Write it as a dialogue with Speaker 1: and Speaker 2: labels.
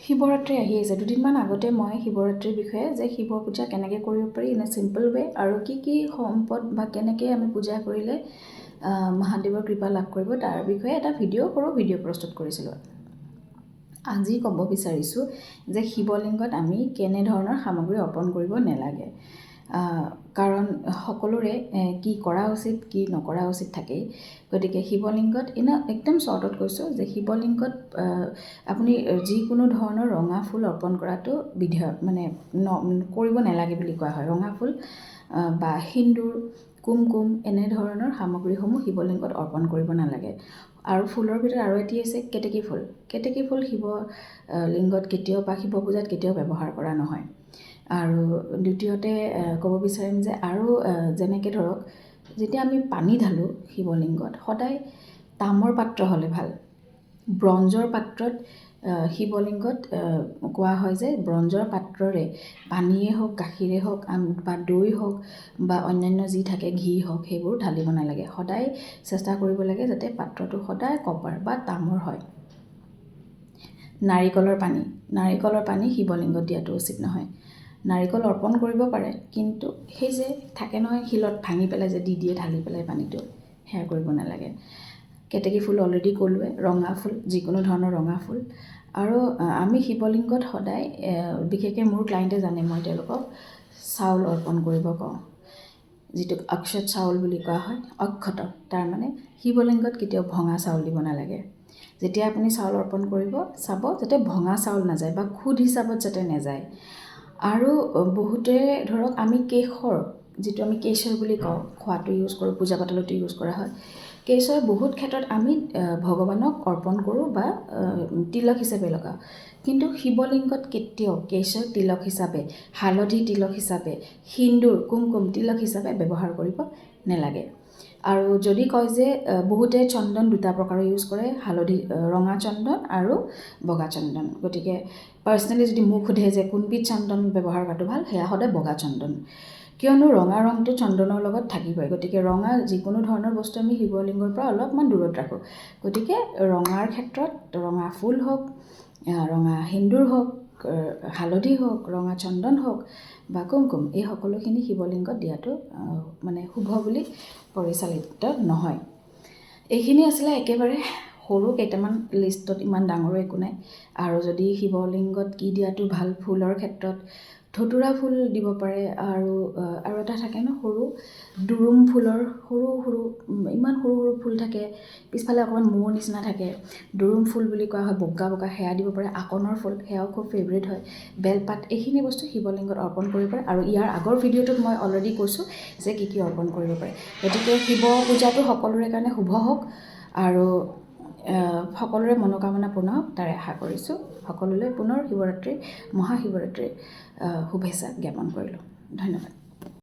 Speaker 1: শিৱৰাত্ৰি আহি আছে। দুদিনমান আগতে মই শিৱৰাত্ৰিৰ বিষয়ে যে শিৱ পূজা কেনেকৈ কৰিব পাৰি ইন এ চিম্পল ৱে আৰু কি কি সম্পদ বা কেনেকৈ আমি পূজা কৰিলে মহাদেৱৰ কৃপা লাভ কৰিব, তাৰ বিষয়ে এটা ভিডিঅ', সৰু ভিডিঅ' প্ৰস্তুত কৰিছিলোঁ। আজি ক'ব বিচাৰিছোঁ যে শিৱলিংগত আমি কেনেধৰণৰ সামগ্ৰী অৰ্পণ কৰিব নেলাগে, কাৰণ সকলোৰে কি কৰা উচিত, কি নকৰা উচিত থাকেই। গতিকে শিৱলিংগত এনে একদম শ্বৰ্টত কৈছোঁ যে শিৱলিংগত আপুনি যিকোনো ধৰণৰ ৰঙা ফুল অৰ্পণ কৰাটো বিধেয়, মানে কৰিব নেলাগে বুলি কোৱা হয়। ৰঙা ফুল বা সেন্দুৰ, কুমকুম এনেধৰণৰ সামগ্ৰীসমূহ শিৱলিংগত অৰ্পণ কৰিব নালাগে। আৰু ফুলৰ ভিতৰত আৰু এটি হৈছে কেতেকী ফুল। কেতেকী ফুল শিৱ লিংগত কেতিয়াও বা শিৱ পূজাত কেতিয়াও ব্যৱহাৰ কৰা নহয়। আৰু দ্বিতীয়তে ক'ব বিচাৰিম যে আৰু যেনেকৈ ধৰক, যেতিয়া আমি পানী ঢালোঁ শিৱলিংগত, সদায় তামৰ পাত্ৰ হ'লে ভাল। ব্ৰঞ্জৰ পাত্ৰত শিৱলিংগত কোৱা হয় যে ব্ৰঞ্জৰ পাত্ৰৰে পানীয়ে হওক, গাখীৰে হওক বা দৈ হওক বা অন্যান্য যি থাকে, ঘি হওক, সেইবোৰ ঢালিব নালাগে। সদায় চেষ্টা কৰিব লাগে যাতে পাত্ৰটো সদায় কপাৰ বা তামৰ হয়। নাৰিকলৰ পানী, নাৰিকলৰ পানী শিৱলিংগত দিয়াটো উচিত নহয়। নাৰিকল অৰ্পণ কৰিব পাৰে, কিন্তু সেই যে থাকে নহয়, শিলত ভাঙি পেলাই যে দি দিয়ে, ঢালি পেলাই পানীটো, সেয়া কৰিব নালাগে। কেতেকী ফুল অলৰেডি ক'লোৱে, ৰঙা ফুল, যিকোনো ধৰণৰ ৰঙা ফুল। আৰু আমি শিৱলিংগত সদায়, বিশেষকৈ মোৰ ক্লাইণ্টে জানে, মই তেওঁলোকক চাউল অৰ্পণ কৰিব কওঁ, যিটোক অক্ষত চাউল বুলি কোৱা হয়। অক্ষত, তাৰমানে শিৱলিংগত কেতিয়াও ভঙা চাউল দিব নালাগে। যেতিয়া আপুনি চাউল অৰ্পণ কৰিব, চাব যাতে ভঙা চাউল নাযায় বা খুদ হিচাপত যাতে নাযায়। আৰু বহুতে ধৰক আমি কেশৰ, যিটো আমি কেশৰ বুলি কওঁ, খোৱাটো ইউজ কৰোঁ, পূজা পাতলতো ইউজ কৰা হয়। কেশৰ বহুত ক্ষেত্ৰত আমি ভগৱানক অৰ্পণ কৰোঁ বা তিলক হিচাপে লগাওঁ, কিন্তু শিৱলিংগত কেতিয়াও কেশৰ তিলক হিচাপে, হালধি তিলক হিচাপে, সেন্দুৰ, কুমকুম তিলক হিচাপে ব্যৱহাৰ কৰিব নেলাগে। আৰু যদি কয় যে বহুতে চন্দন দুটা প্ৰকাৰৰ ইউজ কৰে, হালধি, ৰঙা চন্দন আৰু বগা চন্দন। গতিকে পাৰ্চনেলি যদি মোক সোধে যে কোনবিধ চন্দন ব্যৱহাৰ কৰাটো ভাল, সেয়া সদায় বগা চন্দন, কিয়নো ৰঙা ৰংটো চন্দনৰ লগত থাকিবই। গতিকে ৰঙা যিকোনো ধৰণৰ বস্তু আমি শিৱলিংগৰ পৰা অলপমান দূৰত ৰাখোঁ। গতিকে ৰঙাৰ ক্ষেত্ৰত ৰঙা ফুল হওক, ৰঙা সেন্দুৰ হওক, হালধি হওক, ৰঙা চন্দন হওক বা কুমকুম, এই সকলোখিনি শিৱলিংগত দিয়াটো মানে শুভ বুলি পৰিচালিত নহয়। এইখিনি আছিলে একেবাৰে সৰু কেইটামান লিষ্টত, ইমান ডাঙৰো একো নাই। আৰু যদি শিৱলিংগত কি দিয়াটো ভাল, ফুলৰ ক্ষেত্ৰত ধতুৰা ফুল দিব পাৰে। আৰু এটা থাকে ন, সৰু দুৰুম ফুলৰ সৰু সৰু, ইমান সৰু সৰু ফুল থাকে, পিছফালে অকণমান মৌৰ নিচিনা থাকে, দুৰুম ফুল বুলি কোৱা হয়, বগা বগা, সেয়া দিব পাৰে। আকনৰ ফুল, সেয়াও খুব ফেভৰেট হয়। বেলপাত, এইখিনি বস্তু শিৱলিংগত অৰ্পণ কৰিব পাৰে। আৰু ইয়াৰ আগৰ ভিডিঅ'টোত মই অলৰেডি কৈছোঁ যে কি কি অৰ্পণ কৰিব পাৰে। গতিকে শিৱ পূজাটো সকলোৰে কাৰণে শুভ হওক আৰু সকলোৰে মনোকামনা পূৰ্ণ হওক, তাৰে আশা কৰিছোঁ। সকলোলৈ পুনৰ শিৱৰাত্ৰি, মহাশিৱৰাত্ৰিৰ শুভেচ্ছা জ্ঞাপন কৰিলোঁ। ধন্যবাদ।